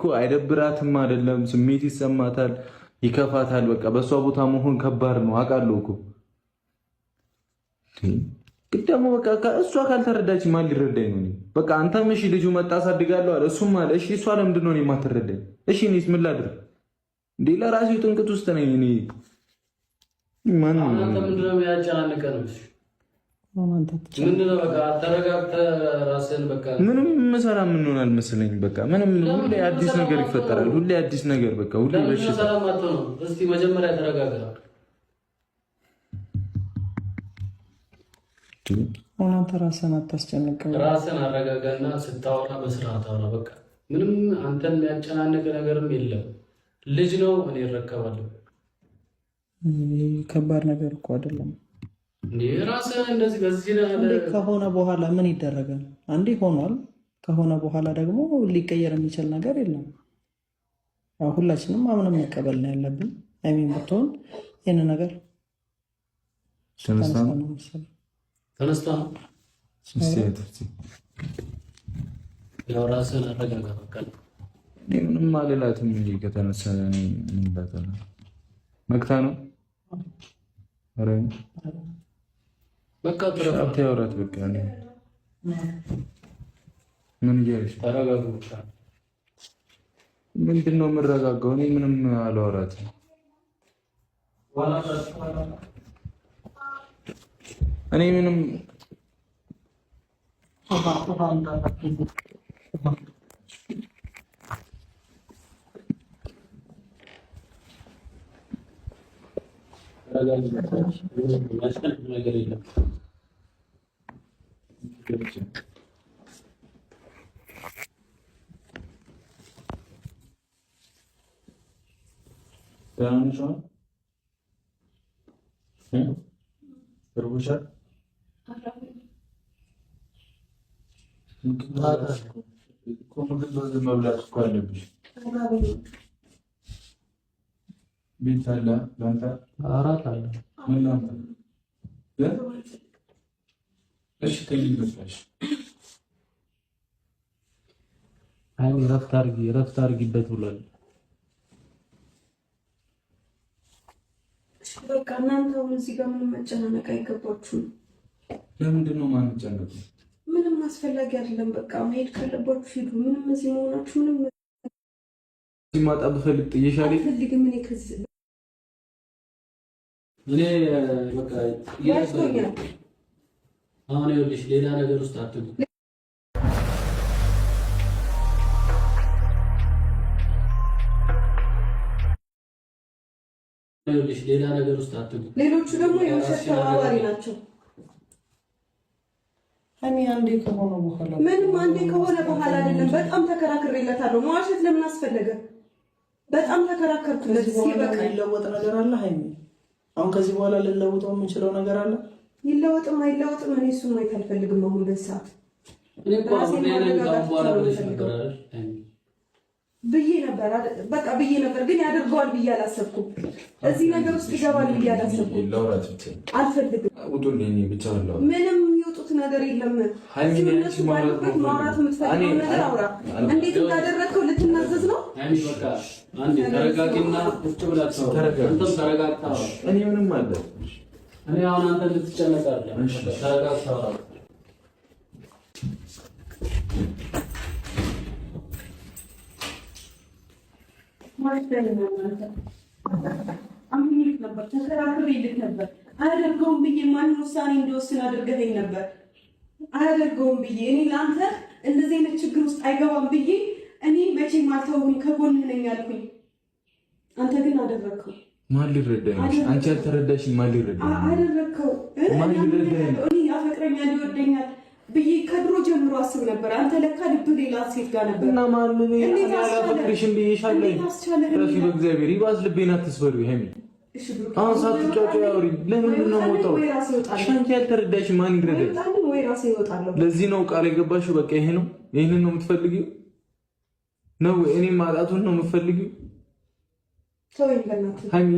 እኮ አይደብራትም አይደለም፣ ስሜት ይሰማታል፣ ይከፋታል። በቃ በእሷ ቦታ መሆን ከባድ ነው አውቃለሁ እኮ። ግን ደግሞ በቃ እሷ ካልተረዳች ማን ሊረዳኝ ነው? በቃ አንተም እሺ ልጁ መጣ አሳድጋለሁ አለ፣ እሱም አለ እሺ። እሷ ለምንድን ነው እኔ የማትረዳኝ? እሺ እኔስ ምን ላድርግ እንዴ? ለራሴ ጥንቅት ውስጥ ነኝ እኔ። ማን አንተ ምንድነው ያጨናነቀህ ነው? ምንም ሰላም የምንሆን አልመሰለኝም። በቃ ምንም ሁሌ አዲስ ነገር ይፈጠራል። ሁሌ አዲስ ነገር በቃ ሁሌ በሽታ። እስቲ መጀመሪያ ተረጋጋ። አንተ ራስህን አታስጨንቅም። ራስህን አረጋጋና ስታወራ በስርዓት አውራ። በቃ ምንም አንተን የሚያጨናንቅ ነገርም የለም። ልጅ ነው፣ እኔ እረከባለሁ። ከባድ ነገር እኮ አይደለም። እንደዚህ በዚህ ከሆነ በኋላ ምን ይደረጋል? አንዴ ሆኗል። ከሆነ በኋላ ደግሞ ሊቀየር የሚችል ነገር የለም። ሁላችንም አምነን መቀበል ነው ያለብን። ሀይሚን ብትሆን ይህን ነገር ተነስታ ነው ያው ራስህን አረጋጋ። በቃ ምንም አልላትም። ከተነሳ መክታ ነው በቃ አውራት። በቃ ምን እያለች ተረጋጉ። ምንድን ነው የምረጋጋው? እኔ ምንም አላወራትም። እኔ ምንም ነገር የለም። ደህና ነሽ? እርቦሻል? ምግብ መብላት እኮ አለብሽ። ቤት አለ ለአንተ? እራት አለ። ምን ላምጣ? እሺ ተይ ይመስላሽ። አይ እረፍት አድርጊ፣ እረፍት አድርጊበት ብሏል። በቃ እናንተ አሁን እዚህ ጋር ምንም መጨናነቅ አይገባችሁም። ለምንድን ነው የማንጨነቀው? ምንም አስፈላጊ አይደለም። በቃ መሄድ ካለባችሁ ሂዱ። ምንም እዚህ መሆናችሁ ምንም ማጣ ብፈልግ ጥዬሻለሁ አልፈልግም። እኔ ከዚህ እኔ በቃ አሁን ይኸውልሽ ሌላ ነገር ውስጥ አትግቢ። ይኸውልሽ ሌላ ነገር ውስጥ አትግቢ። ሌሎቹ ደግሞ የውሸት ተባባሪ ናቸው። እኔ አንዴ ከሆነ በኋላ ምንም አንዴ ከሆነ በኋላ አይደለም። በጣም ተከራክሬለታለሁ። መዋሸት ለምን አስፈለገ? በጣም ተከራከርኩለት። እስኪ በቃ ይለወጥ ነገር አለ ሀይሚ? አሁን ከዚህ በኋላ ልለውጠው የምንችለው ነገር አለ? ይለወጥም አይለወጥም እኔ እሱን ማየት አልፈልግም። አሁን በዚህ ሰዓት እኔ እኮ አሁን በኋላ ብለሽ ነበር አይደል? ብዬ ነበር በቃ ብዬ ነበር፣ ግን ያደርገዋል ብዬ አላሰብኩም። እዚህ ነገር ውስጥ ይገባል ብዬ አላሰብኩም። አልፈልግም። ምንም የሚወጡት ነገር የለም። እነሱ ባሉበት ማውራት የምትፈልገው ነገር አውራ። እንዴት እንዳደረግከው ልትናዘዝ ነው። ተረጋጊና ቁጭ ብላችሁ አንተም ተረጋግተህ እኔ ምንም አለ እኔ አሁን አንተ ልትጨነቅ አይደለም። ተረጋግተህ አውራ። ነበር ተከራክሬልህ ነበር። አያደርገውም ብዬ ማንን ውሳኔ እንዲወስን አድርገኸኝ ነበር። አያደርገውም ብዬ እኔ ለአንተ እንደዚህ አይነት ችግር ውስጥ አይገባም ብዬ እኔ መቼም አልተውህም፣ ከጎንህ ነኝ አልኩኝ። አንተ ግን አደረግከው። ማን ሊረዳኝ? አንቺ አልተረዳሽኝ። ማን ሊረዳኝ? አደረግከው። ማን ሊረዳኝ? እኔ ያፈቅረኛል ይወደኛል ብዬ ከድሮ ጀምሮ አስብ ነበር። አንተ ለካ ልብህ ሌላ ሴት ጋር ነበር። እና ማን እኔ አላፈቅርሽም ብዬሻለሁ። ረፊ በእግዚአብሔር ይባስ ልቤን አትስበሪው ሀይሚ። አሁን ሳትጫጫ አውሪ። ለምንድን ነው የምወጣው? አንቺ ያልተረዳሽ ማን ይረዳኝ? ለዚህ ነው ቃል የገባሽው። በቃ ይሄ ነው፣ ይሄንን ነው የምትፈልጊው ነው? እኔ ማጣቱን ነው የምትፈልጊው? ሀይሚ